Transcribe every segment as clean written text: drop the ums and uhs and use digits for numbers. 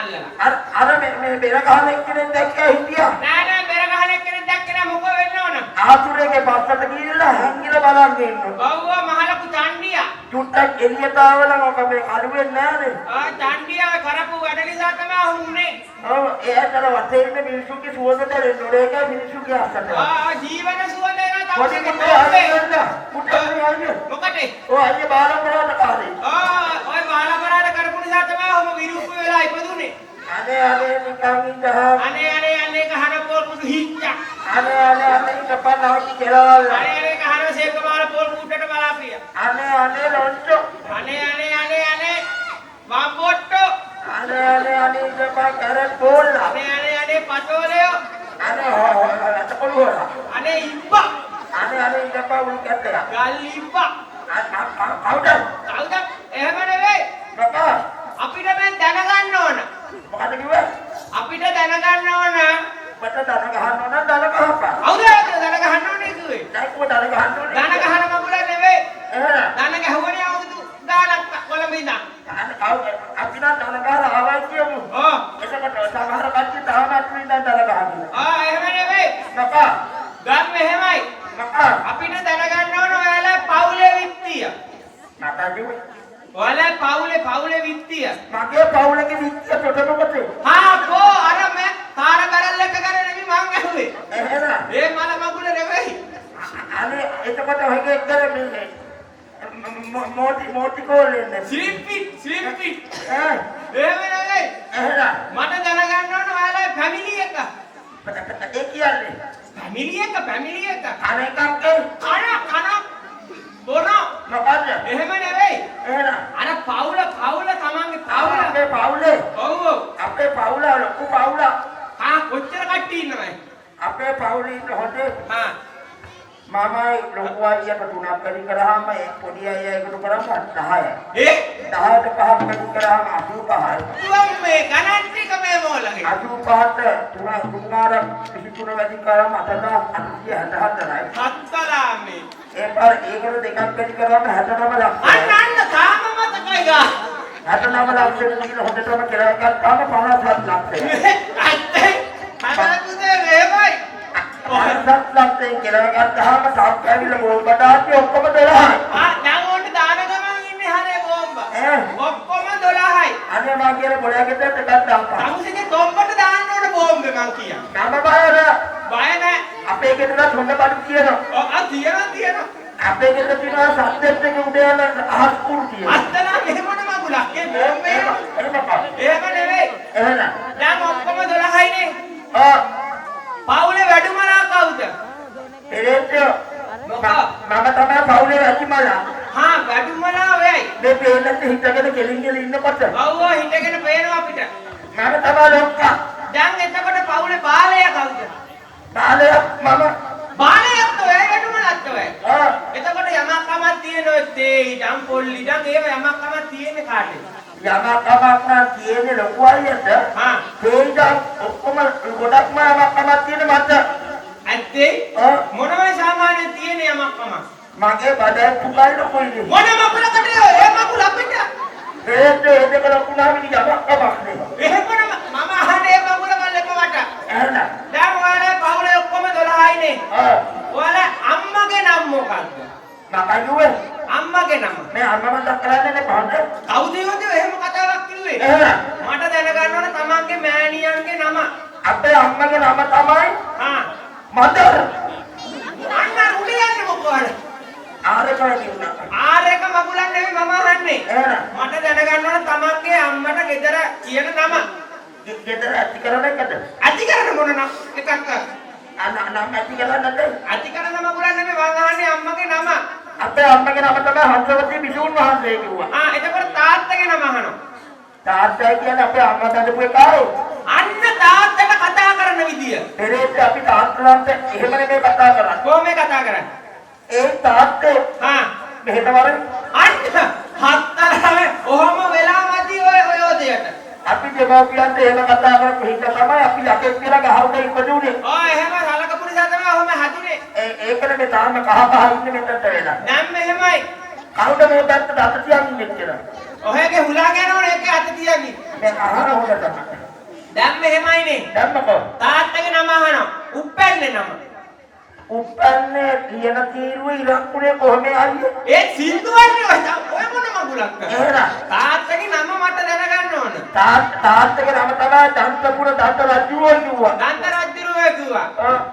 අල්ලලා. අර අර මේ මේ බෙර ගහන එක්කෙනෙක් දැක්කා හිටියා. නෑ නෑ, බෙර ගහන එක්කෙනෙක් දැක්කේ නෑ. මොකෝ වෙන්න ඕන? ආතුරේගේ පස්සට ගිහිල්ලා හැංගිලා බලන් ඉන්න. ඔව් ඔව්, මහලකු චණ්ඩියා. චුට්ටක් එළියට ආව නම් ඔක මේ කළු වෙන්නේ නෑනේ. ආ, චණ්ඩියා කරපු වැඩ නිසා තමයි ඔහොම උනේ. ඔව්, එයාට අර වටේ ඉන්න මිනිස්සුන්ගේ සුවඳ දැනෙන්න ඕනේ. ඒකයි මිනිස්සුන්ගේ අස්සට. ආ, ජීවන සුවඳ එනවා. පොඩි තමුසේගේ පුතේ බෝම්බේ. අයියන්න. පුතේ අයිය. මොකටද? ඔය අයිය බාල අපරාධ කාරේ. ආ, ඔය බාල අපරාධ කරපු නිසා තමයි ඔහොම විරූප වෙලා ඉපදුනේ. අනේ අනේ, නිකන් ඉඳහන්. අනේ අනේ අනේ, ගහන පොල් කුඩු හිච්චා. අනේ අනේ අනේ, ඉඳපන් ආච්චි කෙලවල්ලා. අනේ අනේ, ගහන සේකමාල පොල් කුට්ටට බලාපිය. අනේ අනේ, ලොංචෝ. අනේ අනේ අනේ අනේ, වම්බොට්ටෝ. අනේ අනේ අනේ, ඉඳපන් කැරට් බෝල්ලා. අනේ අනේ අනේ, පතෝලයෝ. අනේ අතකොළු හොරා. අනේ ඉබ්බා. අනේ අනේ, ඉඳපන් උළු කැට් එක. ගල් ඉබ්බා. කවුද? කවුද? එහෙම නෙවෙයි. බබා. අපිට මේ දැනගන්න ඕන. මොකද කිව්වේ? අපිට දැනගන්න ඕන. මට දන ගහන්න ඕන නම් දන ගහපන්. කවුද දන ගහන්න ඕනේ කිව්වේ? දැන් කොහොමද දන ගහන්න ඕනේ? දන ගහන මගුල නෙවෙයි. එහෙනම් දන ගැහුවනේ අවුරුදු ගානක් කොළඹ ඉඳන්. අන්න කවුද? අපි නම් දන ගහලා ආවයි කියමු. ඔව්. එතකොට සමහර කට්ටිය තාම අතුරින් ඉඳන් දන ගහනවා. ආ, එහෙම නෙවෙයි. බබා. දැන් මෙහෙමයි. බබා. අපිට දැනගන්න ඕන ඔයාලා පවුලේ විත්තිය. මට කිව්වේ. ඔයාලා පවුලේ පවුලේ විත්තිය. මගේ පවුලේ විත්තිය තොට මොකද? හා කෝ, අර මේ තාර බැරල් එක කරේ නෙමෙයි මං ඇහුවේ. එහෙනම් ඒ මල මගුල නෙවෙයි. අනේ එතකොට ඔයගේ එක්කල මේ මෝටි මෝටි කෝල් එන්නේ. Slim fit, slim fit. ඈ. එහෙම නෙවෙයි. එහෙනම් මට දැනගන්න ඕන ඔයාලා ෆැමිලි එක. ඒ කියන්නේ ෆැමිලි එක, ෆැමිලි එක. කන එකක් ඒ. කන කන බොන. මොකද්ද? එහෙම නෙවෙයි. එහෙනම් අර පවුල පවුල, තමන්ගේ පවුල. අපේ පවුලේ. ඔව් ඔව්. අපේ පවුල ලොකු පවුල. හා, කොච්චර කට්ටිය ඉන්නවද? අපේ පවුලේ ඉන්න හොඳේ. හා. මමයි ලොකු අයියට තුනක් වැඩි කරාම ඒ පොඩි අයියා එකතු කරාම 10යි. ඒ 10ට පහක් වැඩි කරාම 85යි. තුන් මේ ගණන් ටික මේ මෝලගේ. 85ට තුන තුන්මාර 23 වැඩි කරාම 8864යි. හත්තලාමේ. ඒ පාර ඒකට දෙකක් වැඩි කරාම 69 ලක්ෂයි. අන්න අන්න, තාම මතකයි ගා. 69 ලක්ෂෙට ගිහින් හොඳටම කෙලව ගත්තාම 57 ලක්ෂය. ඇත්තයි. හදලා පුතේ මෙහෙමයි. 57 ලක්ෂයෙන් කෙලව ගත්තාම තාක් ඇවිල්ලා බෝම්බ දාන්නේ ඔක්කොම 12යි. ආ, දැන් ඕන්න දාන ගමන් ඉන්නේ හරේ බෝම්බ. ඈ. ඔක්කොම 12යි. අනේ මං කියන පොළේ ගෙදරට එකක් දාපන්. තමුසේගේ තොම්බට දාන්න ඕන බෝම්බ මං කියන්නේ. මම බය නෑ. බය නෑ. අපේ ගෙදරත් හොඳ බඩු තියෙනවා. ඔව්, ආ, තියෙනවා තියෙනවා. අපේ ගෙදර තියෙනවා සද්දෙත් එක උඩ යන අහස් කුරු තියෙනවා. අත්තලා මෙහෙම මොන මගුලක් ඒ බෝම්බේ? එහෙම බා. එහෙම නෙවෙයි. එහෙනම් දැන් ඔක්කොම 12යිනේ. ආ. පවුලේ වැඩුමලා කවුද? පෙරේත. මොකක්? මම තමයි පවුලේ වැඩිමලා. හා, වැඩුමලා ඔයයි. මේ පේනත් හිටගෙන කෙලින් කෙලින් ඉන්නකොට. ඔව් ඔව්, හිටගෙන පේනවා අපිට. මම තමයි ලොක්කා. දැන් එතකොට පවුලේ බාලයා කවුද? බාලයා මම. බාලයත් ඔයයි, වැඩුමලත් ඔයයි. ආ. එතකොට යමක් කමක් තියෙන ඔය තේ ඉඩම් පොල් ඉඩම් ඒව යමක් කමක් තියෙන්නේ කාටද? යමක් කමක් නම් තියෙන්නේ ලොකු අයියට. හා. තේ ඉඩම් ඔක්කොම ගොඩක්ම යමක් කමක් තියෙන්නේ මට. ඇත්තේ? ආ. මොනවයි සාමාන්‍යයෙන් තියෙන යමක් කමක්? මගේ බඩේ පුකයි ලොකුයි. මොන මගුලකටද ඒ මගුල අපිට? ඒත් ඒ දෙක ලොකු නම් ඉතින් යමක් කමක් නේ. එහෙම නම් මම අහන්නේ ඒ මගුල මල්ලෙක වට. එහෙනම් දැන් ඔයාලා පවුලේ ඔක්කොම 12යිනේ. ආ. ඔයාලා අම්මගේ නම මොකක්ද? මම කිව්වේ. අම්මගේ නම. මේ අම්මා මතක් කරන්නේ නේ කොහොමද? කවුද ඒවද එහෙම කතාවක් කිව්වේ? එහෙනම් මට දැනගන්න ඕන තමන්ගේ මෑණියන්ගේ නම. අපේ අම්මගේ නම තමයි හා. මදර්. අන්න උඩ යන්නේ මොකවද? ආරක වැඩි වුණා. ආර් එක මගුලක් නෙවෙයි මම අහන්නේ. එහෙනම් මට දැනගන්න ඕන තමන්ගේ අම්මට ගෙදර කියන නම. ගෙදර ඇති කරන එකද? ඇති කරන මොන නම් එකක්? අන නම් ඇති කරන්නේ නැද්ද? ඇති කරන මගුලක් නෙවෙයි මං අහන්නේ අම්මගේ නම. අපේ අම්මගේ නම තමයි හංසවතී බිසුන් වහන්සේ කිව්වා. ආ, එතකොට තාත්තගේ නම අහනවා. තාත්තා කියන්නේ අපේ අම්මා දඬපු එකායි. අන්න තාත්තට කතා කරන විදිය. පෙරේත අපි තාත්තලාන්ට එහෙම නෙමෙයි කතා කරන්නේ. කොහොම කතා කරන්නේ? ඒ තාත්තේ හා. මෙහෙට වරේ. අන්න හතරම ඔහොම වෙලා මදි ඔය ඔය දෙයට. අපි දෙමව්පියන්ට එහෙම කතා කරපු හින්දා තමයි අපි යකෙක් කියලා ගහ උඩ ඉපදුනේ. ඔය එහෙම සලකපු නිසා තමයි ඔහොම හැදුනේ. ඒ ඒකනේ මේ තාම කහ කහ ඉන්නේ මෙතනට වෙලා. දැන් මෙහෙමයි. කවුද මේ පැත්තට අත තියන් ඉන්නේ කියලා? ඔහෙගේ හුලං යනවනේ ඒකේ අත තියන්නේ. මේ අහන හොඳට. දැන් මෙහෙමයිනේ. දැන් මොකෝ? තාත්තගේ නම අහනවා. උප්පැන්නේ නම. උප්පැන්නේ ලියන තීරුව ඉලක්කුනේ කොහොම අයියේ? ඒ සින්දුවන්නේ ඔය මොන මගුලක් එහෙනම් තාත්තගේ නම මට දැනගන්න ඕන. තාත්තගේ නම තමයි දන්තපුර දන්ත රජුව කිව්වා. දන්ත රජුව කිව්වා.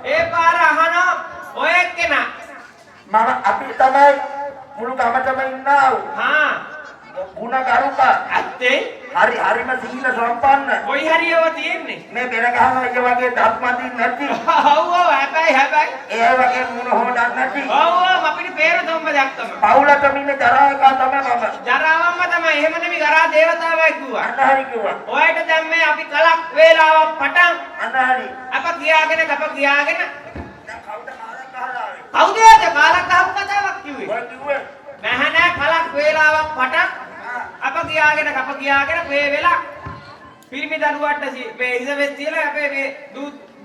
ඒ පාර අහනවා ඔය එක්කෙනා. මම අපි තමයි මුළු ගමටම ඉන්නා වූ. හා ගුණ ගරුක. ඇත්තේ හරි හරිම සීල සම්පන්න. කොයි හරි ඒවා තියෙන්නේ. මේ බෙර ගහන අය වගේ දත් මදින් නැති. ඔව් ඔව් හැබැයි හැබැයි. ඒ අය වගේ මුණ හොදක් නැති. ඔව් ඔව් අපිට පේර තොම්බ දැක්කම. පවුලටම ඉන්න ජරා එකා තමයි මම. ජරාවම්ම තමයි. එහෙම නෙමෙයි ගරා දේවතාවයි කිව්වා. අන්න හරි කිව්වා. ඔයාට දැන් මේ අපි කලක් වේලාවක් පටන් අන්න හරි. අප කියාගෙන කප කියාගෙන දැන් කවුද කාලක් ගහලා ආවේ? කවුද ඔය කාලක් ගහපු කතාවක් කිව්වේ? ඔය කිව්වේ. නැහැ නෑ කලක් වේලාවක් පටන් අප කියාගෙන කප කියාගෙන පේ වෙලා පිරිමි දරුවට මේ ඉසවෙස් තියලා අපේ මේ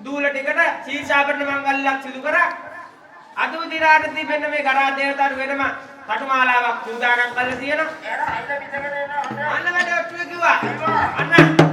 දූල ටිකට ශීර්ෂාභරණ මංගල්‍යයක් සිදු කරා. අද උදිරාට තිබෙන මේ ගරා දේවතාවු වෙනම කටුමාලාවක් සූදානම් කරලා තියෙනවා. එහෙනම් අයිල පිටගෙන එනවා. අන්න වැඩ ඔට්ටුවේ කිව්වා. අන්න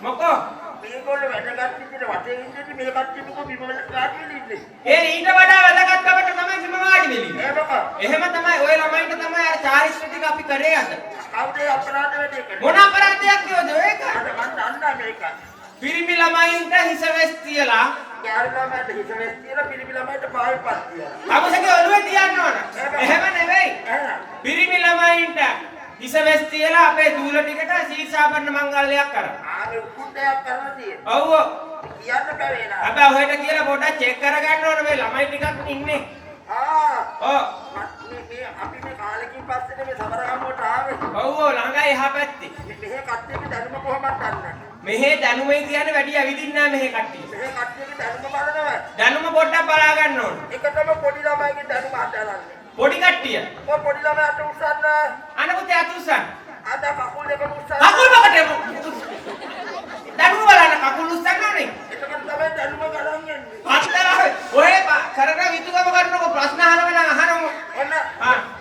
මොකෝ? මේගොල්ලෝ වැදගත් විදිහට වටේ ඉඳිද්දි මේ කට්ටිය මොකෝ බිම වාඩි වෙලා ඉන්නේ. ඒ ඊට වඩා වැදගත්කමට තමයි බිම වාඩි වෙලා ඉන්නේ. ඒ මොකෝ? එහෙම තමයි ඔය ළමයින්ට තමයි අර චාරිත්‍ර ටික අපි කරේ අද. කවුද ඒ අපරාධ වැඩේ කරේ? මොන අපරාධයක් කිව්වද ඒක? අද මං දන්නා මේක. පිරිමි ළමයින්ට හිසවෙස් තියලා ගෑනු ළමයින්ට හිසවෙස් තියලා පිරිමි ළමයින්ට පාවෙ පස් තියලා. තමුසේගේ ඔළුවේ තියන්න ඕන. එහෙම නෙවෙයි. පිරිමි ළමයින්ට හිසවෙස් තියලා අපේ දූල ටිකට ශීර්ෂාභරණ මංගල්‍යයක් කරා. ආ උකුටයක් කරලා තියෙන්නේ. ඔව් ඔව්. කියන්න බැරි නේද? හැබැයි ඔහෙට කියලා පොඩ්ඩක් චෙක් කරගන්න ඕන මේ ළමයි ටිකක් ඉන්නේ. ආ. ඔව්. මේ අපි මේ කාලෙකින් පස්සේ මේ සමරගම්මුවට ආවේ. ඔව් ඔව් ළඟයි එහා පැත්තේ. මෙහෙ කට්ටියගේ දැනුම කොහොමද දන්නේ? මෙහෙ දැනුමේ කියන්නේ වැඩි ඇවිදින්නේ නැහැ මෙහෙ කට්ටිය. මෙහෙ කට්ටියගේ දැනුම බලනවා. දැනුම පොඩ්ඩක් බලා ගන්න ඕන. එකටම පොඩි ළමයිගේ දැනුම හදලන්නේ. පොඩි කට්ටිය. ඔය පොඩි ළමයා අත උස්සන්න. අන පුතේ අත උස්සන්න. අද කකුල් දෙකම උස්සන්න. කකුල් මොකටද? දැනුම බලන්න කකුල් උස්සන්න ඕනේ. එතකොට තමයි දැනුම ගණන් එන්නේ. පත්තලා ඔය කරන විතුකම කරනකො ප්‍රශ්න අහනව නම් අහනමු. ඔන්න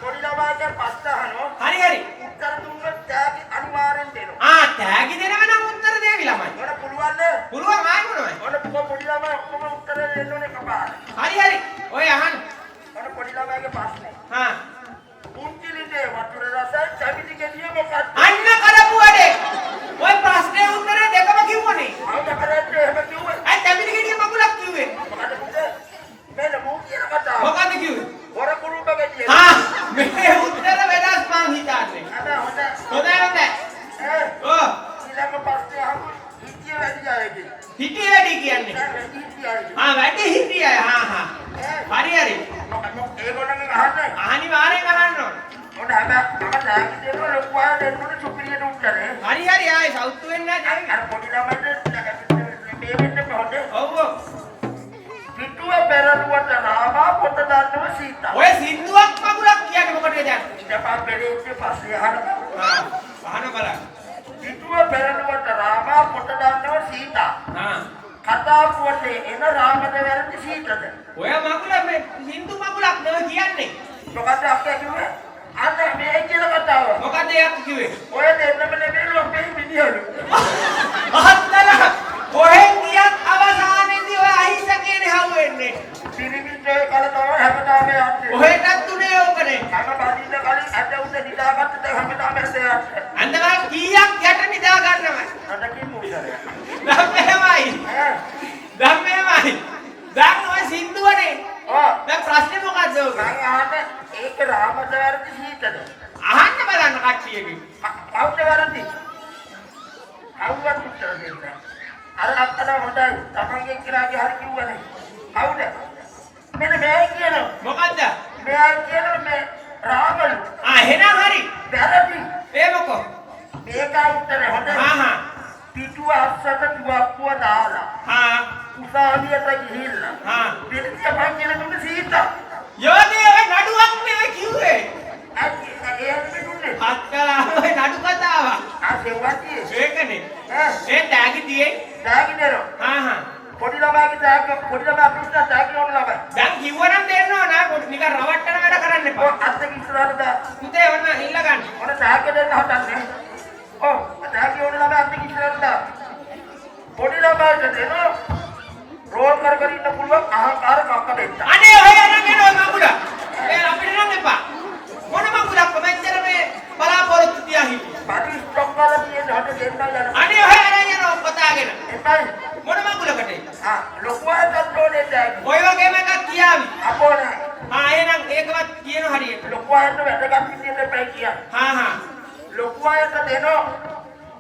පොඩි ළමයාගේ ප්‍රශ්න අහනවා. හරි හරි. උත්තර දුන්නොත් තෑගි අනිවාර්යෙන් දෙනවා. ආ තෑගි දෙනව නම් උත්තර දෙවි ළමයි. ඔන්න පුළුවන්ද? පුළුවන් ආයි මොනවයි? ඔන්න පොඩි ළමයා ඔක්කොම උත්තර දෙන්න ඕනේ කපාර. හරි හරි. ඔය අහන්න. ඔන්න පොඩි ළමයාගේ ප්‍රශ්නේ. හා පුංචි ලිඳේ වතුර රසයි චමිති ගෙඩිය මොකක්ද? අන්න කරපු වැඩේ. ඔය ප්‍රශ්නේ උත්තරේ දෙකම කිව්වනේ. කවුද කරන්නේ එහෙම කිව්වේ? අය චමිති ගෙඩිය මගුලක් කිව්වේ. මොකද පුතේ? මෙන්න මූ කියන කතාව. මොකද්ද කිව්වේ? හොර කුරුම්බ ගෙඩිය. හා මේ උත්තර වෙනස් මං හිතන්නේ. අද හොඳයි. හොඳයි හොඳයි. ඈ ඔව් ඊළඟ ප්‍රශ්නේ අහමු. හිටිය වැඩි අයගේ. හිටිය වැඩි කියන්නේ. දැන් වැඩි හිටිය අයගේ. ආ වැඩි හිටිය අය. හා හා. හරි හරි. මොකද ඒගොල්ලන්ගෙන් අහන්නේ? අනිවාර්යෙන් අහන්න ඕන. මොන හැබැයි මම තෑගි දෙනවා ලොකු අය දෙන්න ඕනේ සුපිරියට උත්තරේ. හරි හරි ආයේ සවුත්තු වෙන්නේ නැහැ. අර පොඩි ළමයින්ට මේ වෙන්න හොඳ. ඔව් ඔව්. පිටුව පෙරළුවට රාමා පොත දන්නව සීතා. ඔය සින්දුවක් මගුලක් කියන්නේ මොකටද දැන්? ඉතපා පෙරේච්ච පස්සේ අහනවා. හා අහන බලන්න. පිටුව පෙරළුවට රාමා පොත දන්නව සීතා. හා කතා පුවතේ එන රාමද වැරදි සීතද? ඔය මගුල මේ සින්දු මගුලක් නෙවෙයි කියන්නේ. මොකද්ද අප්පා කිව්වේ? අන්න මේ කියන කතාව. මොකද්ද එයා කිව්වේ? ඔය දෙන්නම නෙමෙයිලු අපේ මිනිහලු. අහත්තලා කොහෙන් ගියත් අවසානයේදී ඔය අහිංසකේනේ හවු වෙන්නේ. පිරිමින්ට ඔය කල තමයි හැමදාම යන්නේ. ඔහෙටත් උනේ ඕකනේ. හැම බඳින්න කලින් අද උඩ නිදාගත්ත දැන් හැමදාම ඇද යන්නේ. අන්දවල් කීයක් යට නිදා ගන්නවද? අද කිමු විතරයි. දැන් මෙහෙමයි. දැන් මෙහෙමයි. දැන් ඔය සින්දුවනේ. ඔව්. දැන් ප්‍රශ්නේ මොකද්ද ඔක? මං අහන්න ඒක රාමද වැරදි සීතද? අහන්න බලන්න කට්ටියකින්. කවුද වැරදි? කවුවත් උත්තර දෙන්න. අර අක්කලා හොඳයි. තමන්ගේ කිරාගේ හරි කිව්වනේ. කවුද? මෙන්න මෙයයි කියනවා. මොකද්ද? මෙයයි කියනවා මේ රාමලු. ආ එහෙනම් හරි. වැරදි. ඒ මොකෝ? මේක උත්තරේ හොඳයි. හා හා. පිටුව අස්සට තුවක්කුව දාලා. හා. උසාවියට ගිහිල්ලා. හා. පිටිය පන් කියලා දුන්න සීතා. යෝධේ ඔය නඩුවක් නෙවෙයි කිව්වේ. ඒ දුන්නේ. පස් කළාම ඔය නඩු කතාවක්. ආ සෙව්වන්තියේ. ඒකනේ. ඈ ඒ තෑගි තියෙයි. තෑගි දෙනවා. හා හා. පොඩි ළමයාගේ තෑග්ග පොඩි ළමයා පිස්සන් තෑගි ඕන ළමයි. දැන් කිව්වනම් දෙන්න ඕන. පොඩි නිකන් රවට්ටන වැඩ කරන්න එපා. ඔව් අත් දෙක ඉස්සරහට දා. පුතේ ඔන්න ඉල්ල ගන්න. ඔන්න තෑග්ග දෙන්න හදන්නේ. ඔව් තෑගි ඕන ළමයා අත් දෙක ඉස්සරහට දා. පොඩි ළමයාට දෙනවා. රෝල් කර කර ඉන්න පුළුවන් අහංකාර කක්ක දෙන්න. අනේ ඔය අරන් එන ඔය මඟුල. ඒ අපිට නම් එපා. මොන මඟුලක් මෙච්චර මේ බලාපොරොත්තු තියා හිටියේ. බඩු ස්ටොක් කරලා තියෙන හොඳ දෙන්නයි යනවා. අනේ ඔය අරන් යනවා පතාගෙන. එපයි. මොන මඟුලකට? ආ ලොකු අයටත් ඕනේ තෑගි. ඔය වගේම එකක් කියාවි. අපෝ නෑ. හා එහෙනම් ඒකවත් කියන හරියට. ලොකු අයට වැදගත් විදියට එපයි කියන්නේ. හා හා. ලොකු අයට දෙනවා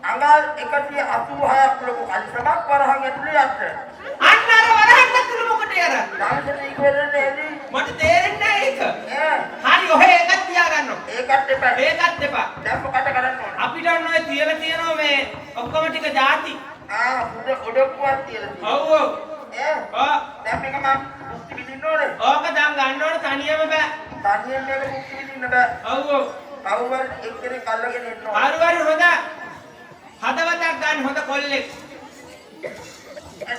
අඟල් 186ක් ලොකු කලිසමක් වරහන් ඇතුලේ යන්න. අන්න අර වරහන් ඇතුළේ මොකටද අර? දවසට ඉක්වෙන්නේ එලි. මට තේරෙන්නේ නැහැ ඒක. ඈ හරි ඔහෙ ඒකත් තියාගන්න. ඒකත් එපා. ඒකත් එපා. දැන් මොකද කරන්න ඕන? අපිට ඔන්න ඔය තියලා තියෙනවා මේ ඔක්කොම ටික ಜಾති. ආ හොඳ ඔඩොක්කුවක් තියලා තියෙනවා. ඔව් ඔව්. ඈ ඔව්. දැන් මේක මම භුක්ති විඳින්න ඕනේ. ඕක දැන් ගන්න ඕන තනියම බෑ. තනියෙන් මේක භුක්ති විඳින්න බෑ. ඔව් ඔව්. කවුරු හරි එක්කෙනෙක් අල්ලගෙන ඉන්න ඕනේ. කවුරු හරි හොඳ හදවතක් ගන්න හොඳ කොල්ලෙක්.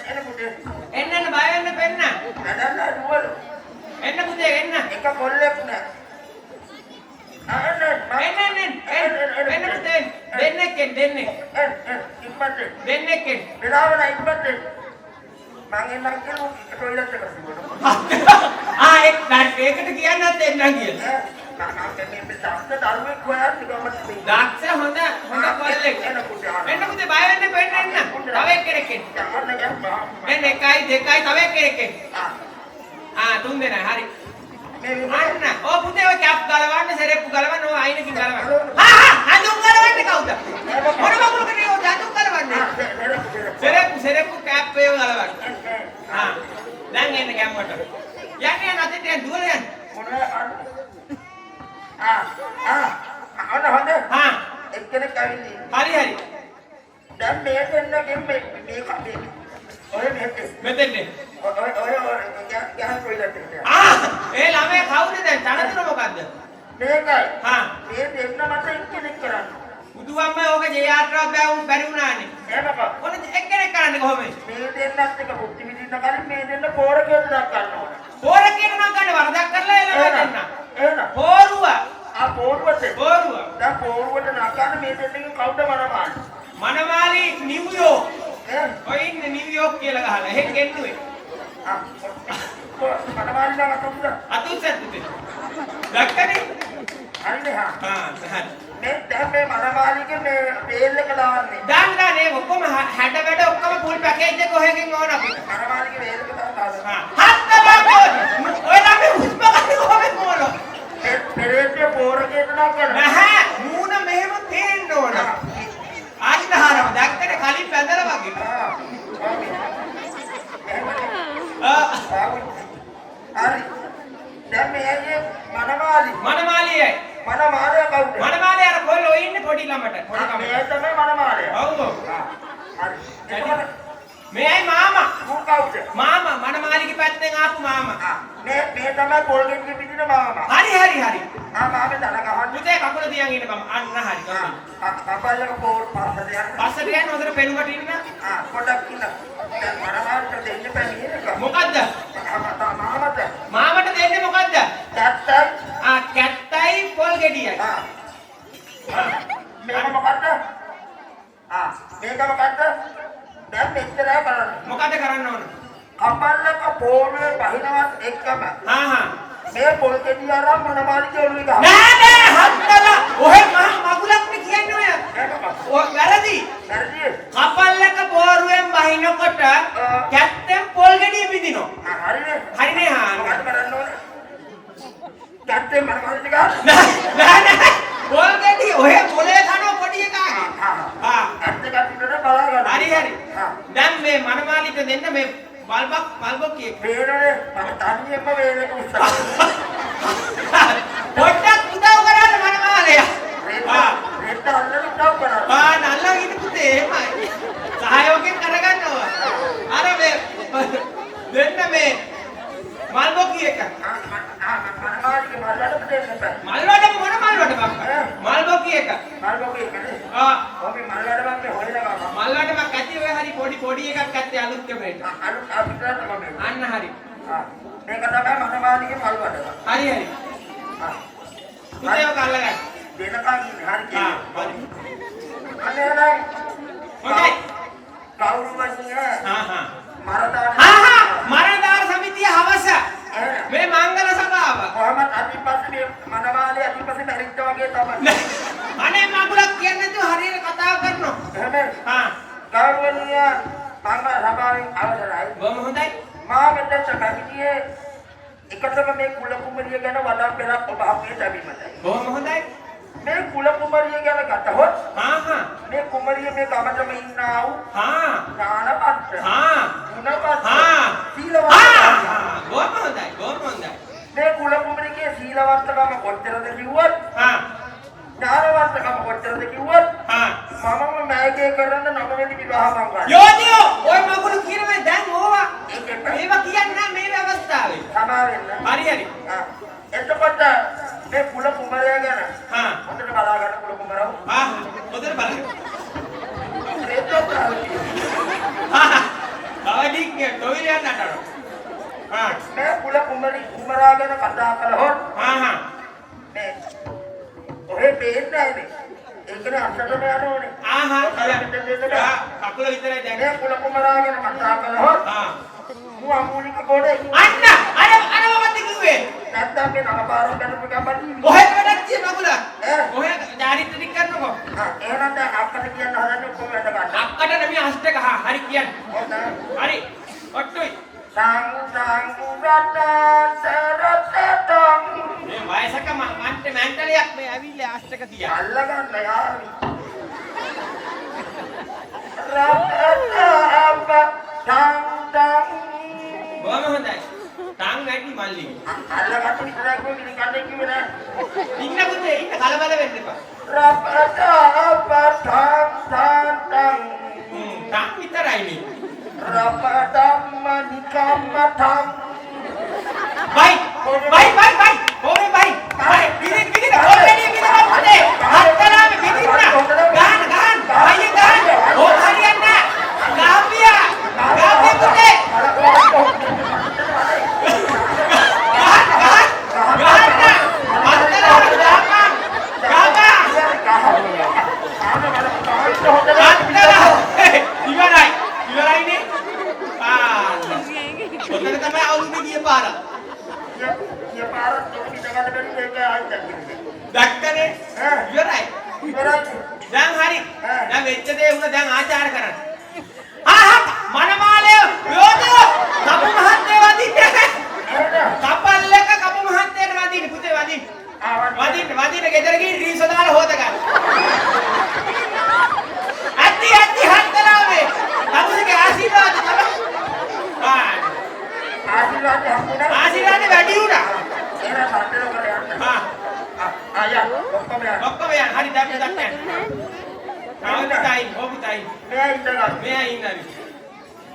එන්න පුතේ. එන්න එන්න බය වෙන්න පෙන්න. වැඩක් නෑ දුවලු. එන්න පුතේ එන්න. එක කොල්ලෙක් නෑ. ආ එන්න එන්න එන්න එන්න එන්න පුතේ එන්න. දෙන්නෙක් එන්න දෙන්නෙක්. එන්න එන්න ඉක්මනට. දෙන්නෙක් එන්න. වෙලාව නෑ ඉක්මනට. මං එන්නම් කියලා ටොයිලට් එකට දුවනවා. ආ ඒකට කියන්නත් එන්නම් කියලා. ඈ මං මේ මේ දක්ෂ දරුවෙක් හොයන්න ගමන් මේ. දක්ෂ හොඳ හොඳ කොල්ලෙක්. එන්න පුතේ. එන්න පුතේ බය වෙන්න එපා එන්න එන්න. තව එක්කෙනෙක් එන්න. යන්න ගන්න. එන්න එකයි දෙකයි තව එක්කෙනෙක් එන්න. ආ ආ තුන් දෙනා හරි. මේ අන්න ඔව් පුතේ ඔය කැප් ගලවන්න සෙරෙප්පු ගලවන්න ඔය අයිනකින් ගලවන්න. හා හා හඳුන් ගලවන්නේ කවුද? මොන මගුලකටද ඔය හඳුන් ගලවන්නේ? සෙරෙප්පු සෙරෙප්පු කැප් ඒව ගලවන්න. හා දැන් එන්න ගැම්මට. යන්න යන්න අතට යන්න දුවලා යන්න. ආ ආ ඔන්න හොඳ හා එක්කෙනෙක් ඇවිල්ලා ඉන්නවා. හරි හරි. දැන් මේ දෙන්නගෙන් මේ මේ මේ ඔය මෙහෙට මෙතෙන්ට එන්න. ඔය ඔය ඔය ගහන ටොයිලට් එකට යන්න. ආ ඒ ළමයා කවුද දැන් තනතුර මොකද්ද? මේකයි හා මේ දෙන්න මට එක්කෙනෙක් කරන්න. බුදුවම්ම ඕක ජේ.ආර් බැරි වුණානේ. එහෙමක ඔන්න එක්කෙනෙක් කරන්නේ කොහොමද? මේ දෙන්නත් එක භුක්ති විඳින්න කලින් මේ දෙන්න පෝර කියලා දක් ගන්න ඕන. පෝර කියන නම් ගන්න වරදක් කරලා ඒ ළමයා දෙන්න. එහෙනම් පෝරුව ආ පෝරුවට පෝරුව දැන් පෝරුවට නගන්න මේ දෙන්නගෙන් කවුද මනමාලි? මනමාලි නිව්යෝක්. ඈ ඔය ඉන්නේ නිව්යෝක් කියලා ගහලා එහෙන් ගෙන්නුවේ. ආ මනමාලි නම් අතුරුද? අතුස්සත් පුතේ. දැක්කනේ? හරිනේ හා. හා හරි. මේ දැන් මේ මනමාලිගේ මේ බේල් එක දාන්නේ. දාන්න දාන්න ඒ ඔක්කොම හැඩ වැඩ ඔක්කොම ෆුල් පැකේජ් එක ඔහෙකින් ඕන අපිට. මනමාලිගේ බේල් එක දාන්න. හා හත් බලන්න ඔය ළමයි හුස්ම ගන්න කොහොමද මොන? පෙරේතය පෝර කියන නගන. නැහැ මූණ මෙහෙම තේන්න ඕන. අන්න හරම දැක්කනේ කලින් පැදලා වගේ. ආ හරි. දැන් මේ ඇගේ මනමාලි. මනමාලියයි. මනමාලය කවුද? මනමාලිය අර කොල්ල ඔය ඉන්නේ පොඩි ළමට. පොඩි මේ කමට. තමයි මනමාලය. ඔව් ඔව්. හරි. එතකොට මෙයයි මාමා. ඌ කවුද? මාමා මනමාලිගේ පැත්තෙන් ආපු මාමා. ආ මේ මේ තමයි පොල් ගෙඩිය පිටින මාමා. හරි හරි හරි. ආ මාමේ දන ගහන්න. පුතේ කකුල තියන් ඉන්න බම්. අන්න හරි. ආ කපල් එක පෝර පස්සට යන්න. පස්සට යන්න හොඳට පෙනුමට ඉන්න. ආ පොඩක් ඉන්න. දැන් මනමාලිට දෙන්න බෑ මේක. මොකද්ද? මාමට මාමට දෙන්නේ මොකද්ද? කැත්තයි. ආ කැත්තයි පොල් ගෙඩියයි. ආ මේක මොකද්ද? ආ මේක මොකද්ද? දැන් මෙච්චරයි කරන්න. මොකද්ද කරන්න ඕන? කපල් එක පෝරුවේ බහිනවත් එක්කම හා හා. මේ පොල් ගෙඩිය අරන් මනමාලිගේ ඔළුවේ ගහන්න. නෑ නෑ හත්තලා ඔහෙ මහා මගුලක් නේ කියන්නේ ඔය. ඔය වැරදි. වැරදි. කපල් එක පෝරුවෙන් බහිනකොට කැත්තෙන් පොල් ගෙඩිය බිඳිනවා. ආ හරිනේ. හරිනේ හා. මොකද්ද කරන්න ඕනේ? කැත්තේ මනමාලිට ගහන්න. නෑ නෑ නෑ පොල් ගෙඩිය ඔහෙ පොලේ කනවා පොඩි එකාගේ. ආ ආ ඇත්ත කටින්ට බලා ගන්න. හරි හරි. ආ දැන් මේ මනමාලිට දෙන්න මේ බල්බක් බල්බොක් වේලනේ මම තනියෙන්ම වේලක උස්සනවා. පොඩ්ඩක් උදව් කරන්න මනමාලයා. ආ රෙද්ද අල්ලලා උදව් කරන්න. ආ නල්ලන් ඉන්න පුතේ එහෙමයි. සහයෝගයෙන් කරගන්න ඕන. අර මේ දෙන්න මේ මල් බොක්කි එක. ආ මනමාලිගේ මල් වඩ දෙන්න බෑ. මල් වඩම මොන මල් වඩමක්? මල් බොක්කි බොකි එක. මල් බොකි එක නේ. ආ. ඔය මේ මල් වැඩමක් මේ හොයන ගම. මල් වැඩමක් ඇති ඔය හරි පොඩි පොඩි එකක් ඇත්තේ අලුත් ක්‍රමයට. අලුත් අපිට තමයි. අන්න හරි. ආ. මේක තමයි මනමාලිගේ මල් වැඩම. හරි හරි. ආ. පුතේ ඔක අල්ලගන්න. දෙනකන් ඉන්නේ හරි ආ කියන්නේ. හරි. අනේ නෑ. හොඳයි. කවුරුවනිය හා හා. මරදාන. හා හා මරණදාර සමිතිය හවස මේ මංගල සභාව. කොහමද අතිපස්සේ මේ මනමාලිය අතිපස්සේ මැරිච්ච වගේ තමයි. අනේ මගුලක් කියන්නේ නැතුව හරියට කතා කරනවා. එහෙම. හා. ගෞරවනීය මංගල සභාවෙන් අවසරයි. බොහොම හොඳයි. මා මෙතන පැමිණියේ එකතම මේ කුල කුමරිය ගැන වඩා පෙරක් ඔබ හමුවේ තැබීමටයි. බොහොම හොඳයි. මේ කුල කුමරිය ගැන ගතහොත් හා හා. මේ කුමරිය මේ ගමටම ඉන්නා වූ හා. ඥානපත්‍ර, හා. ගුණපත්‍ර, හා. සීලවන්ත. හා. බොහොම හොඳයි. බොහොම හොඳයි. මේ කුල කුමරියගේ සීලවන්තකම කොච්චරද කිව්වොත්, හා. ඥානවන්තකම කොච්චරද කිව්වොත්, හා. මමම මෑගේ කරන නවවෙනි විවාහ මංගලය. යෝධියෝ ඔය මගුල කියනවා දැන් ඕවා. ඒක මේවා කියන්නේ නැහැ මේ අවස්ථාවේ. සමා වෙන්න. හරි හරි. ආ. එතකොට මේ කුල කුමරයා ගැන හා. හොඳට බලා ගන්න කුල කුමරව. ආ හොඳට බලන්න. හා. තව ටික ටොයිලට් යන්න අතර. හා. මේ කුල කුමරි කුමරා ගැන කතා කළහොත් හා හා. මේ ඔහෙ පේන්නේ නැහැ නේ. ඒකනේ අස්සටම යන්න ඕනේ. ආහා. කකුල විතරයි දැන්. මේ කුල කුමරා ගැන කතා කළහොත් හා. මු අමූලික ගොඩේ. අන්න අර අර මොකද්ද කිව්වේ? නැත්තම් මේ නව පාරක් බැලුව ගමන්. ඔහෙ වැඩක් තිය මගුල. ඈ? ඔහෙ චාරිත්‍ර ටික කරනකො. ආ එහෙනම් දැන් අක්කට කියන්න හදන්නේ ඔක්කොම වැඩ ගන්න. අක්කට නෙමෙයි අෂ්ටක. හා හරි කියන්න. හොඳයි. හරි. ඔට්ටුයි. සං සං රට රට මේ වයසක මන්ට මැන්ටලයක් මේ ඇවිල්ලා අෂ්ටක තියා. අල්ලගන්න යාළුවෝ. රට අප තං තං. බොහොම හොඳයි. ටං වැඩි මල්ලි. අල්ලගත්ත විතරයි කිව්වේ මිනිකන්නේ කිව්වේ නෑ. ඉන්න පුතේ ඉන්න කලබල වෙන්න එපා. රට අප තං තං තං. ටං විතරයි මේ. රපදම්ම නිකම්ම තං. බයි බයි බයි බයි ඕනේ බයි බයි බිරින් බිරින් ඕනේ බිරින් පුතේ. හත්තරාම බිරින්න. ගහන්න ගහන්න අයියේ ගහන්න. ඕක හරියන්නේ නෑ. ගාපියා ගාපියා පුතේ. ගහන්න ගහන්න ගහන්න. හත්තරාම ගහපන් ගහපන්. හත්තරාම ඉවරයි ඉවරයිනේ. ආ ඔතන තමයි අවුරුදු ගිය පාර. ගිය පාරත් ඔක පිට ගන්න බැරි ඒක ආයෙත් දැක්කේ. දැක්කනේ ඈ. ඉවරයි. ඉවරයි. දැන් හරි. ඈ. දැන් වෙච්ච දේ වුණා දැන් ආචාර කරන්න. ආහා මනමාලය යෝධයෝ කපු මහත්තයා වදින්නේ. එහෙනම් කපල් එක කපු මහත්තයාට වදින්න පුතේ වදින්න. ආ වදින්න වදින්න ගෙදර ගිහින් රීසෝ දාලා හොද ගන්න. ඇත්ති ඇත්ති හත්තරාවේ. කපුසගේ ආශිර්වාද තමයි. ආ ආශිර්වාද හම්බුණා. ආශිර්වාද වැඩි වුණා. එහෙනම් සම්පූර්ණ කර යන්න. ආ ආ ආ යා ඔක්කොම යන්න. ඔක්කොම යන්න. හරි දැන් දැන් යන්න. ආ පුතයි ඔව් පුතයි. මෙයා ඉඳ ගන්න. මෙයා ඉන්නවි.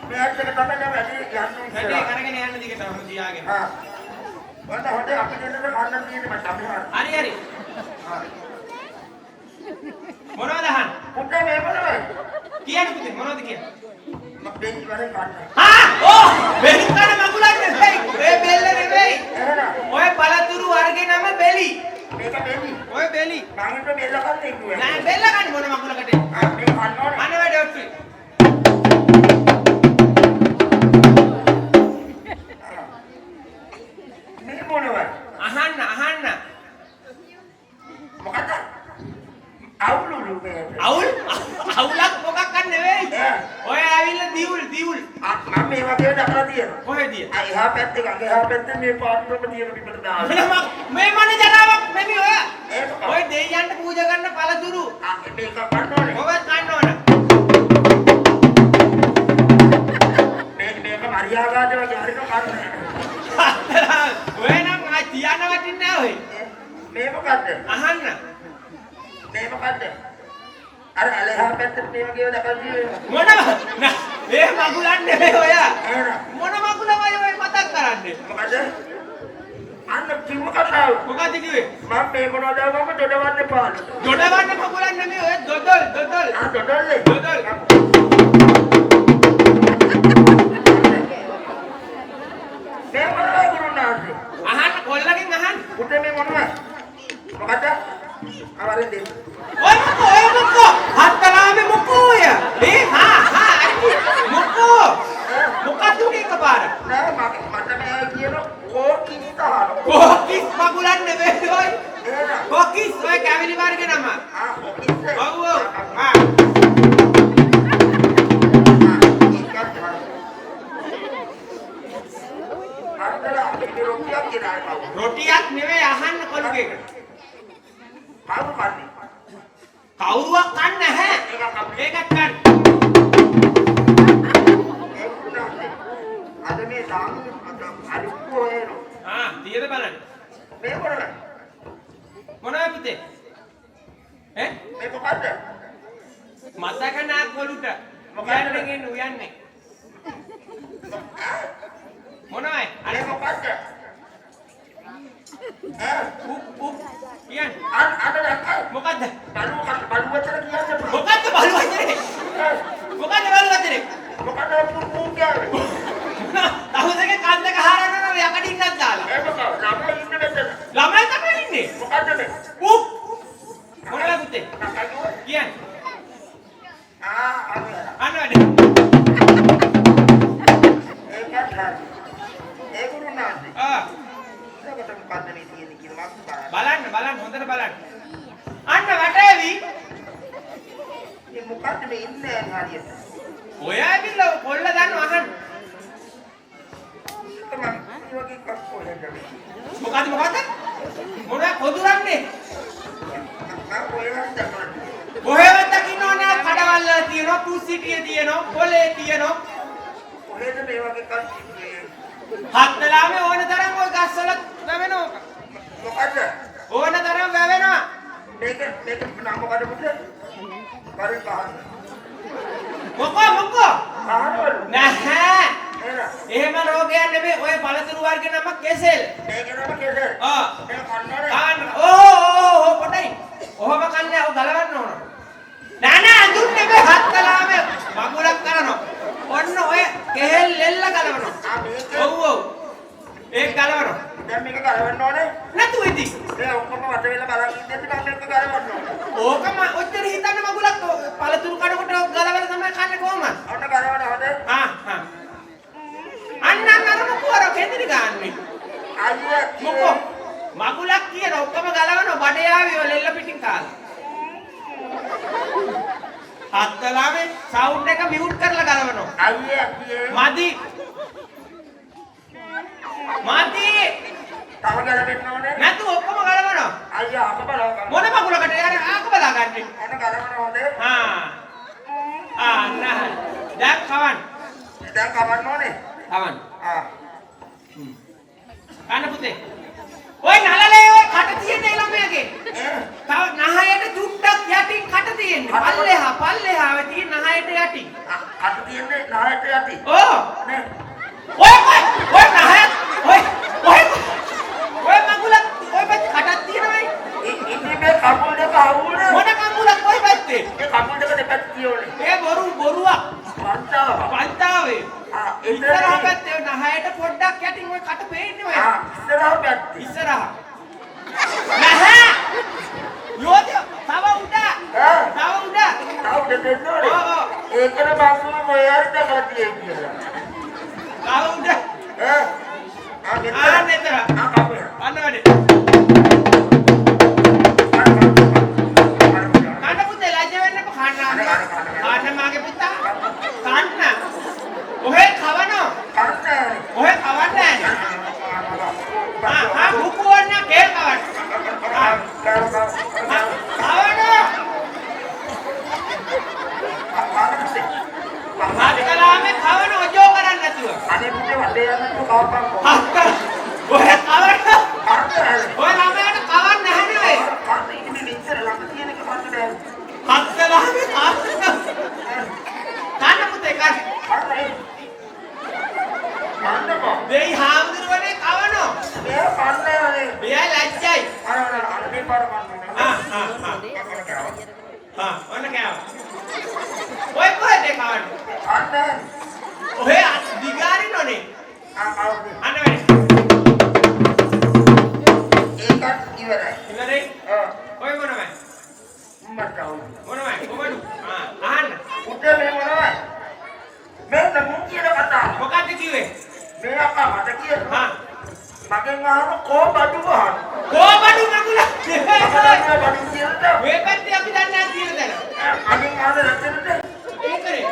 මෙයාත් එක තමයි දැන් වැඩි යන්න වැඩේ ඉස්සරහ. කරගෙන යන්න දිගටම තියාගෙන. ආ. ඔන්න හොඳ අපි දෙන්නට කන්න තියෙන්නේ මට අපි හරි. හරි හරි. ආ. මොනවද අහන්නේ? පුතේ මේ මොනවද? කියන්න පුතේ මොනවද කියන්නේ? මම දෙන්න ඉවරෙන් කන්න. හා ඕ බෙලි කන මගුලක් නෙවෙයි. ඔය බෙල්ල නෙවෙයි. එහෙනම් ඔය පළතුරු වර්ගේ නම බෙලි. මේක බෙලි. ඔය බෙලි. මං හිතුවේ බෙල්ල කන්නේ කිව්වා. නෑ බෙල්ල කන්නේ මොන මගුලකට? ආ මේ කන්න ඕනේ. අන වැඩ ඔට්ටුයි. මේ මොනවද? අහන්න අහන්න. මොකද්ද? අවුලුලු මේ. අවුල් අවුලක් මොකක් අන්න නෙවෙයි. ඈ. ඔය ඇවිල්ලා දියුල් දියුල්. ආ මම මේ වගේ දැකලා තියෙනවා. කොහෙද? ආ එහා පැත්තේ ගඟ එහා පැත්තේ මේ පාටම තියෙන බිමට දාලා. මොන මේ මොන ජරාවක් නෙමෙයි ඔය. ඒක ඔය දෙයියන්ට පූජා කරන පළතුරු. ආ මේක කන්න ඕනේ. මොකක්ද කන්න ඕන? මේක මේක මරියාගාද වගේ හරියට කන්න. ඔය නම් ආ තියන්න වටින්නේ නෑ ඔය. මේ මොකද්ද? අහන්න. මේ මොකද්ද? අර ඇල එහා පැත්තේ මේ වගේ දැකලා තියෙනවා. මොන නෑ ඒ මගුලක් නෙමෙයි ඔය. එහෙනම් මොන මගුලමයි ඔය මතක් කරන්නේ? මොකද? අන්න අන්න කිව්ව කතාව. මොකද්ද කිව්වේ? මම මේ මොනවද මම දොඩවන්න පාළු. දොඩවන්න පගුලන් නෙමෙයි ඔය දොදොල් දොදොල්. ආ දොඩොල්ලේ. දොදොල්. මේ මොනවද ගුරුනාථ? අහන්න කොල්ලගෙන් අහන්න. පුතේ මේ මොනවද? මොකද්ද? අවරෙන් දෙන්න. ඔය මොකෝ ඔය මොකෝ? හත්තලාමේ මොකෝ ඔය? ඒ හා හා අර මොකෝ? මොකද්ද උනේ එකපාර? නෑ මට මේ කියන කෝකිස් තහන. කෝකිස් පගුලන් නෙමෙයි ඔය. එහෙනම් කොකිස් ඔය කැවිලි වර්ග නම. ආ කොකිස්. ඔව් ඔව්. ආ රොටියක් නෙවෙයි අහන්න කොළුගේකට. කවුරු කන්නේ? කවුරුවක් කන්නේ නැහැ. ඒකත් කන්න. අද මේ දාන අලුත් හොයනවා. ආ තියද බලන්න. මේ මොනවද? මොනවද පුතේ? ඈ? මේ මොකද්ද? මතක නෑ කොළුට. මොකද්ද? උයන්නේ එන්න උයන්නේ. මොනවයි? අර මොකද්ද? ඈ උප් උප් කියන්න. අර අර දැක්කා. මොකද්ද? බලුව බලුව වචන කියන්න එපා. මොකද්ද බලු වචනේ? මොකද්ද බලු වචනේ? මොකද්ද පු කියන්නේ? දවසක කන් දෙක හරනවා යකඩින්නක් දාලා. ඒ මොකද? ළමයි ඉන්න මෙතන. ළමයි තමයි ඉන්නේ. මොකද්ද මේ? උප් මොනවද පුතේ? මොකද්ද? කියන්න. ආ අර අන්න වැඩේ. ඒකත් හරි. ඒ ගුරුනාථ. ආ ඒකට මොකද්ද මේ තියෙන්නේ කියලා මම බලන්න. බලන්න බලන්න හොඳට බලන්න. අන්න වටේවි. මේ මොකද්ද මේ ඉන්නේ හරියට? ඔය ඇවිල්ලා කොල්ල දන්නව අහන්න. ඒක මම මේ වගේ එකක් කොහෙන්ද මේ? මොකද්ද මොකද්ද? මොනවා කොදුරන්නේ? මම කොහෙන්ද දැකලා කොහෙවත් දකින්න ඕනේ කඩවල් වල තියෙනවා, පුසිටිය තියෙනවා, පොලේ තියෙනවා. කොහෙද මේ වගේ එකක් තිබ්බේ? හත්දලාමේ ඕන තරම් ඔය ගස්වල වැවෙනවා. මොකද්ද? ඕන තරම් වැවෙනවා. මේක මේක නම මොකද්ද පුතේ? පරින් ගහන්න. මොකෝ මොකෝ? ගහනවලු. නැහැ. එහෙනම් එහෙම රෝගයක් නෙමෙයි ඔය පළතුරු වර්ග නම කෙසෙල්. මේක නම කෙසෙල්. ආ. මේක කන්නවනේ. කන්න. ඕ ඕ ඕ පොඩයි. ඔහොම කන්නේ ඔය ගලවන්න ඕන. නෑ නෑ අඳුන් නෙමෙයි හත්කලාමේ මගුලක් කරනවා. ඔන්න ඔය කෙහෙල් ලෙල්ල ගලවනවා. ආ මේක ඔව් ඔව්. ඒක ගලවනවා. දැන් මේක ගලවන්න ඕනේ. නැතුව ඉතින්. මේ ඔක්කොම වට වෙලා බලන් ඉඳද්දි මම මේක ගලවන්න ඕනේ. ඕකම ඔච්චර හිතන්න මගුලක් පළතුරු කනකොට ගලවලා තමයි කන්නේ කොහොමද? ඔන්න ගලවන හොඳේ. ආ ආ. අන්න අන්න අර මොකෝ අර කෙඳිරි ගාන්නේ. අයියා මොකෝ මගුලක් කියන ඔක්කොම ගලවන බඩේ ආවේ ඔය ලෙල්ල පිටින් කාලා. හත්දලාමේ සවුන්ඩ් එක මියුට් කරලා ගලවනවා. අයියා කියේ මදි. මදි. තව ගලවෙන්න ඕනේ. නැතු ඔක්කොම ගලවනවා. අයියා අක බලව ගන්න. මොන මගුලකට යාර ආක බලාගන්නේ. ඔන්න ගලවන හොඳේ. ආ. ආ නෑ. දැන් කවන්න. දැන් කවන්න ඕනේ. කවන්න. ආ කන්න පුතේ. ඔය නලලේ ඔය කට තියෙන ඒ ළමයාගේ. ඈ තව නහයට චුට්ටක් යටින් කට තියෙන්නේ. පල්ලෙහා පල්ලෙහා ඔය තියෙන නහයට යටින්. කට තියෙන්නේ නහයට යටි. ඔව්. නේ ඔය ඔය ඔය නහය ඔය ඔය ඔය මගුලක් ඔය පැත්තේ කටක් තියෙනවයි. ඉතින් මේ කකුල් දෙක අවුනේ. මොන කකුලක් ඔය පැත්තේ? ඒ කකුල් දෙක දෙපැත්ත තියෙන්නේ. ඒ බොරු බොරුවක්. වංචාව. පන්තාවේ. ආ ඉස්සරහ පැත්තේ ඔය නහයට පොඩ්ඩක් යටින් ඔය කට පේන්නේ ඔය. ආ ඉස්සරහ පැත්තේ. ඉස්සරහ. නැහැ. යෝධ තව උඩ. ඈ තව උඩ. තව උඩ දෙන්න ඕනේ. ඔව් ඔව්. ඒකන බංගුම මොය හරි දැකලා තියෙන්නේ කියලා. තව උඩ. ඈ ආ මෙතන. ආ මෙතන. ආ කකුල. අන්න වැඩේ. කන්න පුතේ ලැජ්ජ වෙන්න එපා කන්න. කන්න මාගේ පුතා. කන්න. ඔහෙ කවනවා. ඔහෙ කවන්නේ නැහැ. ආ ආ බුකුවන්න කේල් කවන්න. ආ කවනවා. හත්කලාමේ කවන ඔජෝ කරන්නේ නැතුව. හත්කල ඔහෙ කවන. ඔය ළමයාට කවන්න නැහැ නෙවෙයි. හත්කලාමේ කවන. කන්න පුතේ කන්න. දෙයි හාමුදුරුවනේ කවනවා. පාර කන්න ඕනේ. ආ ආ ආ ආ ඔන්න කෑවා. ඔය කොහෙද කවන්නේ? අන්න ඔහෙ දිගාරිනෝනේ. ආ ආ අන්න වැඩි. ඒකත් ඉවරයි. ඉවරයි? ඔව්. ඔය මොනවයි? මට අවුල්. මොනවයි? කොබඩු. ආ අහන්න. පුතේ මේ මොනවයි? මෙන්න මුන් කියන කතාව. මොකද්ද කිව්වේ? මේ අක්කා මට කියනවා. ආ මගෙන් අහන කෝ බඩු ගහන. කෝබඩු මගුල. බඩු කියනද? මේ පැත්තේ අපි දන්නේ නැහැ කියන තැන. මගෙන් අහන රැටෙනද? ඒකනේ.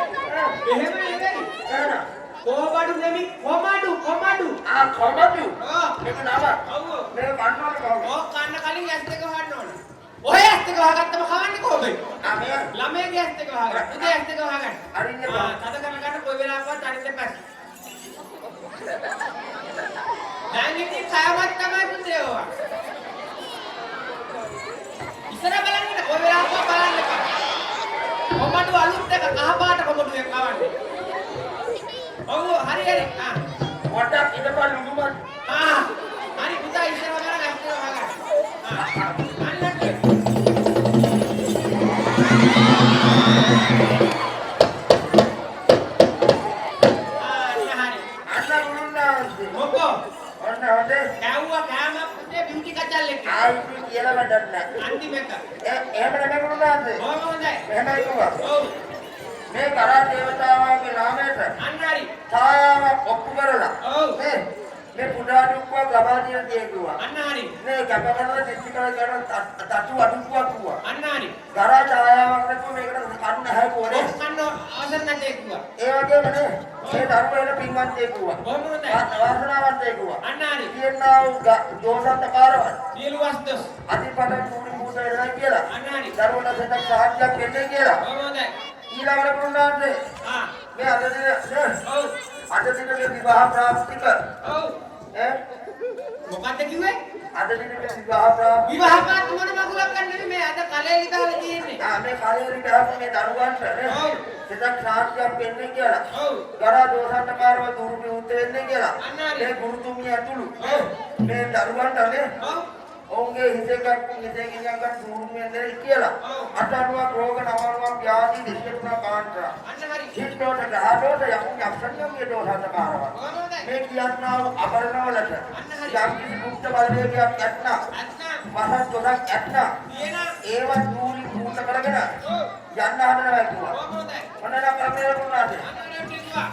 එහෙම නෙවෙයි. එහෙනම් කෝබඩු නෙමෙයි කොමඩු කොමඩු. ආ කොමඩු. ආ මේක නම. ඔව්. මේක කන්න ඕනේ කවුද? ඔව් කන්න කලින් ඇස් දෙක වහන්න ඕනේ. ඔය ඇස් දෙක වහගත්තම කවන්නේ කොහොමද? ආ මේ ළමයාගේ ඇස් දෙක වහගන්න. පුතේ ඇස් දෙක වහගන්න. අරින්න ආ බා. තද කරලා ගන්න කොයි වෙලාවකවත් අරින්න එපා. දැන් ඉතින් කෑමක් තමයි පුතේ ඕවා. ඉස්සර බලන්න ඉන්න කොයි වෙලාවකවත් බලන්න එපා. කොමඩු අලුත් එක කහ පාට කොමඩු එක කවන්නේ. ඔව් හරි හරි. ආ පොඩ්ඩක් ඉඳපන් ලුණුමන්. ආ හරි පුතා ඉස්සර බලන්න ඇස් දෙක වහගන්න. ආ අන්නත් ආ අන්න හරි. අන්න ලුණුනාන්සේ. මොකෝ ඔන්න හොඳේ. කැව්වා කෑමක් පුතේ බියුටි කචල් එක්ක. ආයි ඉතින් කියලා වැඩක් නැහැ. අන්තිම එක. එහෙම නෙමෙයි ලුණුනාන්සේ. බොහොම හොඳයි. එහෙමයි කිව්වා. ඔව්. මේ කරා දේවතාවාගේ නාමයට අන්න හරි. ඡායාවක් ඔප්පු කරලා ඔව්. මේ මේ පුඩා දුක්ඛ ලබා දීලා tie කිව්වා. අන්න හරි. මේ කැප කරලා දිස්ති කරලා කරන තටු අඩුක්කුවක් කිව්වා. අන්න හරි. ගරා ඡායාවක් නැතුව මේකට කන්න නැහැ කිව්වනේ. ඔව් කන්න අවසර නැtei කිව්වා. ඒ වගේම නේ මේ ධර්මවල පින්වන්තයෙ කිව්වා. බොහොම හොඳයි. වාසනාවන්තයෙ කිව්වා. අන්න හරි. කියනා වූ දෝෂන්ත කාරවන් සියලු වස්තුස් අතිපත චූලි භූත වෙනවා කියලා. අන්න හරි. දරුවන්ට සෙතක් සාහත්යක් වෙන්නේ කියලා. බොහොම හොඳයි. ඊළඟට පුරුණාන්සේ ආ මේ අද දින නේ ඔව් අද දින මේ විවාහ ප්‍රාප්තික ඔව් ඈ මොකද්ද කිව්වේ? අද දින මේ විවාහ ප්‍රාප්ති විවාහ පාත් මොන මගුලක් ගන්න නෙමෙයි මේ අද කලෙලි ගහලා තියෙන්නේ. ආ මේ කාලේ ගහපු මේ දරුවන්ට නේ ඔව්. සෙතක් සාහත්යක් වෙන්නේ කියලා. ඔව් ගරා දෝෂන්ත කාරව දුරු විවුර්ත වෙන්නේ කියලා. අන්න හරි. මේ ගුරුතුමිය ඇතුළු නේ මේ දරුවන්ට නේ ඔව් ඔවුන්ගේ හිතේ ගන්න හිතේ ගියන් දුරු වෙන්නේ කියලා. ඔව්. අටනුවක් රෝග නවනුවක් ව්‍යාධි දෙසියතුනක් කාන්ටරා. අන්න හරි. හිත් දෝෂ ග්‍රහ දෝෂ යකුන් යක්ෂණියන්ගේ දෝෂන්ත කාරව. බොහොම හොඳයි. මේ කියන්නා වූ අබරණවලට අන්න හරි. යම් කිසි ගුප්ත බලවේගයක් ඇත්නම් අත්නම් වසත් දොරක් ඇත්නම් තියෙන ඒවත් දූරි භූත කරගෙන ඔව් යන්න හදනවා කිව්වා. බොහොම හොඳයි. ඔන්න නම් ක්‍රමයට වුණාද? අන්න හරි කිව්වා.